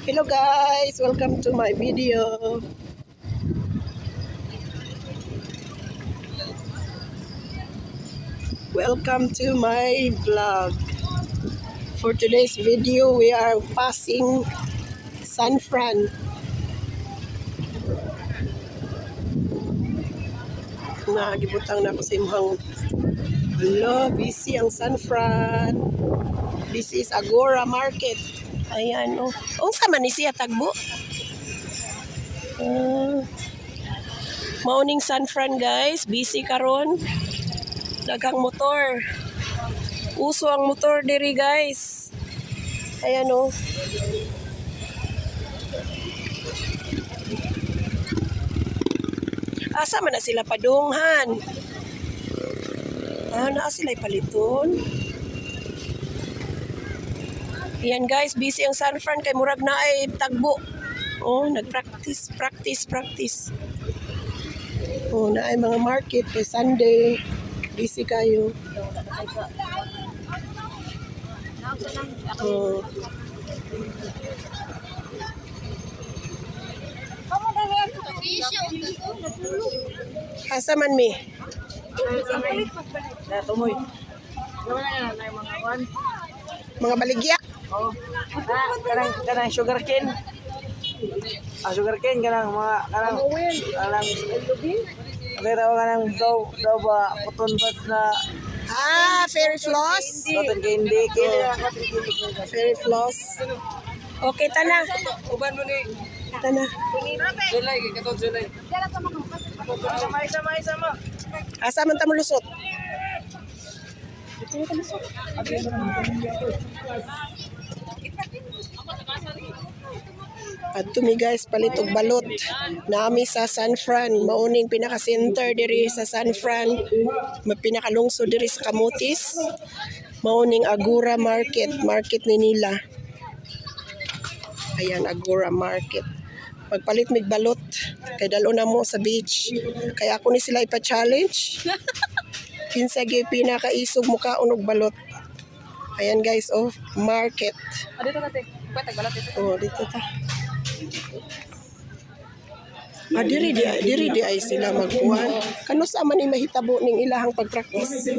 Hello guys, welcome to my video. Welcome to my vlog. For today's video, we are passing San Fran. Na gibutang na ako sa imong. Hello, busy ang San Fran. This is Agora Market. Ayan, oh. Unsa man ni siya tagbo? Ah. Mauning San Fran, guys, busy karon. Daghang motor. Uso ang motor diri, guys. Ayan oh. Asa man na sila padunghan? Ah, naa sila paliton. Yan guys, busy ang San Fran kay murag na ay tagbo. Oh, nagpractice, practice, practice. Oh, na ay mga market kay Sunday. Busy kayo. Oh. Asa man mi? Tumoy. Wala na mga kwan. Mga baligya. Oh. Ah, kanang sugar cane. Ah, sugar cane kanang mga kanang kanang Okay, tawag kanang daw daw ba cotton buds na Ah, fairy floss. Cotton candy. Candy lang, cotton candy. Fairy floss. Okay, tana. Uban mo ni. Tana. July, kay katong July. Sama, sama, sama. Asa man ta molusot? Adto mi guys, palit og balot. Nami sa San Fran, mauning pinaka-center diri sa San Fran, pinakalungsod diri sa Camotes. Mauning Agora Market, market ni nila. Ayan, Agora Market. Magpalit mig balot kay dalo na mo sa beach. Kaya ako ni sila ipa-challenge. Kinsa gyud pinakaisog mukaon og balot. Ayan guys, oh, market. Ah, dito na te. Pwede tagbalat dito. Oh, dito ta. Ah, diri di ay sila magkuhan. Kano sa man ni mahitabo ning ilahang pag-practice?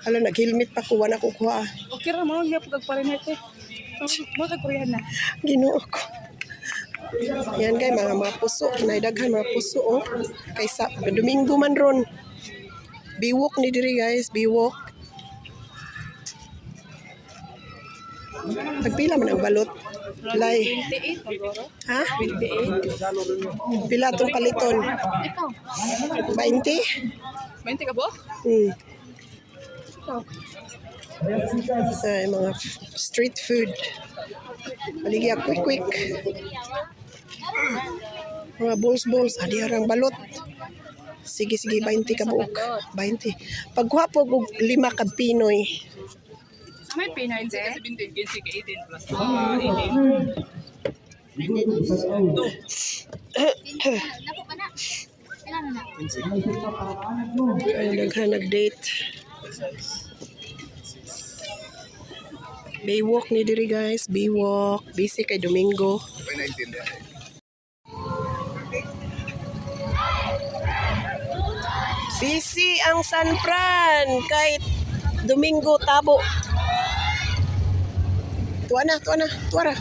Hala, nag-helmet pa ko, wala ko kuha. Okay ra mo gyud pag parinete. Mo kag Korean na. Ginoo ko. Yan kay mga puso, naidaghan mga puso oh. Kay sa Domingo man ron. Biwok ni diri guys, biwok. Tagpila man ang balot. Lay. 28 magoro. Ha? 28. Pila tong paliton? Ikaw. 20? 20 ka bo? Hmm. Ay, mga street food. Baligya, quick, quick. Mga balls, balls. Adi arang balot. Sige, sige, 20 ka buok. 20. Pagkuha po og lima ka Pinoy. May Pinoy te. 17, 15, 18 plus 18. Ay, daghan nag-date. Baywalk ni diri guys, Baywalk. Busy kay Domingo. Busy ang San Fran kay Domingo tabo. Tuwa na, tuwa na, tuwa ra.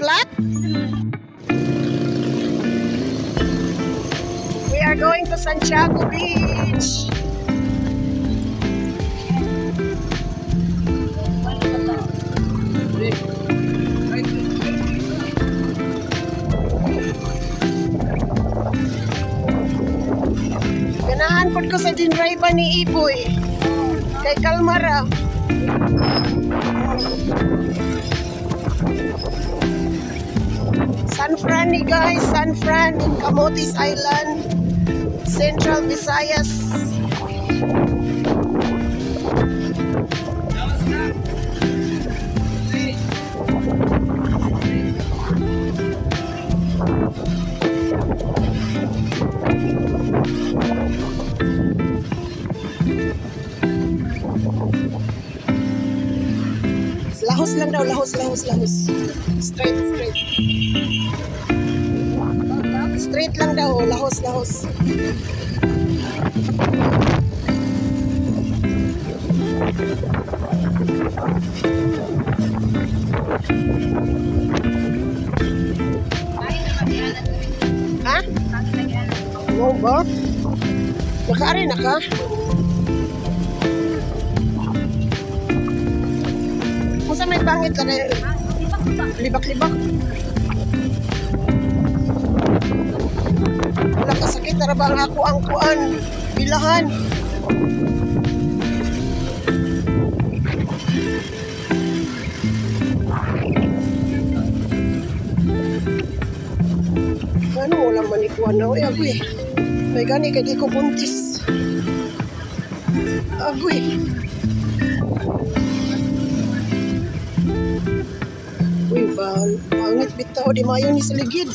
Flat? We are going to Santiago Beach. Ganahan pod ko sa dinrive ni Iboy. Kay kalma ra. San Fran ni guys, San Fran in Camotes Island, Central Visayas. Lahos lang daw, lahos, lahos, lahos. Straight, straight. Straight lang daw, oh, lahos, lahos. Ha? Mo ba? Nakaari na ka? Kung sa may pangit ka na, libak-libak. Wala ka sakit na ba ang ako ang kuan? Bilahan. Ano wala man ikuan na? Uy, agoy. May gani kay di ko buntis. Agoy. Uy, bal. Pangit bitaw di mayo ni sa ligid.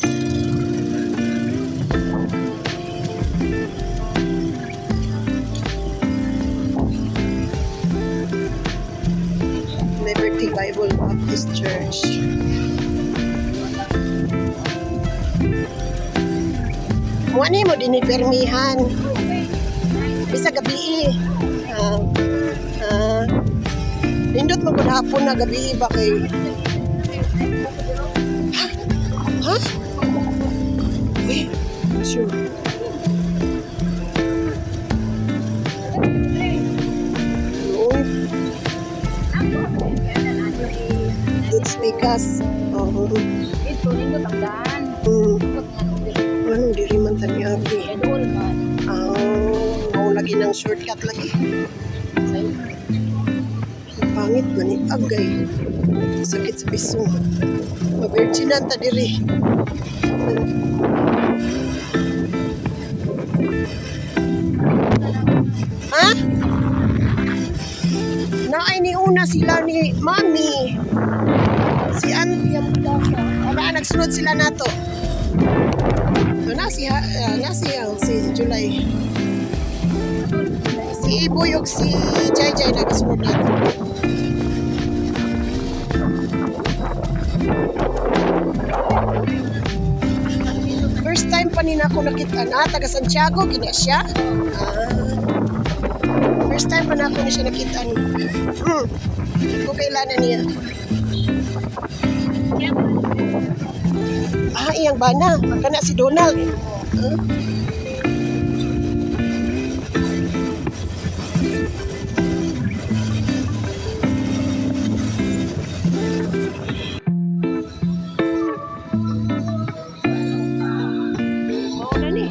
Liberty Bible Baptist Church. Mo ni mo din permihan. Bisa gabi. Ah, ah, nindot mo gud hapon na gabi ba kay Ha? Uy, sure. Uy. Dudes pikas. Oo. Ito, nindot ang daan. Anong diri man tani abi? Kaya dool man. Ah, mao lagi ng shortcut lagi. Ang pangit man ni agay. Sakit sa piso. Mag-virginan ta diri. Ha? Naay ni una sila ni Mami. Si Auntie ang pudasa. Aba, nagsunod sila nato. Na si na si si July. Si Iboy ug si Jai Jai nagsunod nato. First time pa ni nako nakita na taga Santiago gina siya. Ah. First time pa nako ni siya nakita. Kung kailan na niya. Ah, iyang bana. Kana si Donald. Huh? Mao na ni.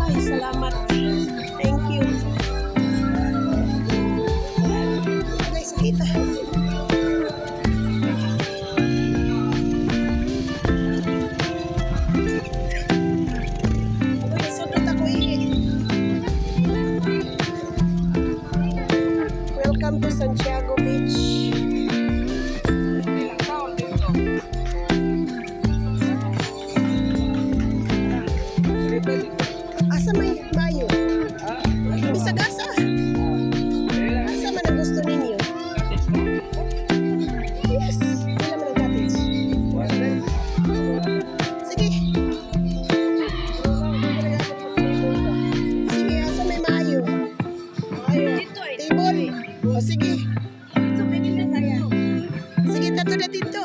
Ay, salamat. Thank you. Ay, sakit ah. Uy, nasundot ako eh. Welcome to Santiago Beach. Asa may mayo? Bisag asa. Asa man ang gusto ninyo? Yes, wala man ang cottage. Sige. Sige, asa may maayo? Table. O sige. Ito, pwede na tayo. Sige, tato na dito.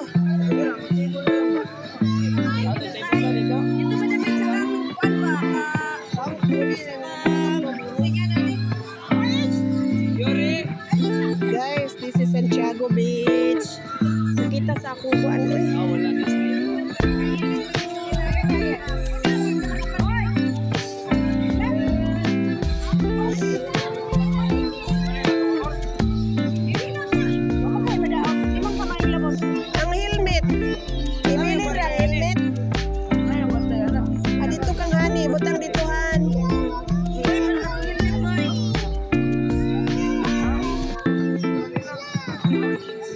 Ito ba dapat sa kang kuan ba? Yuri! Guys, this is Santiago Beach. Sakita sa akong kuan oy. Ah, wala na siya. Ang helmet. Ibilin ra ang helmet.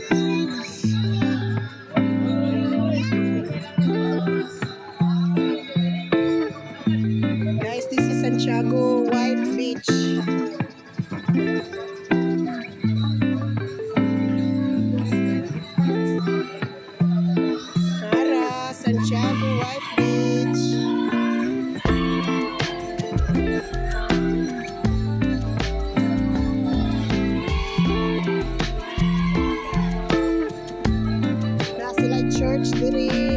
Guys, this is Santiago White Beach. Tara, Santiago White Beach. Naa sila church diri.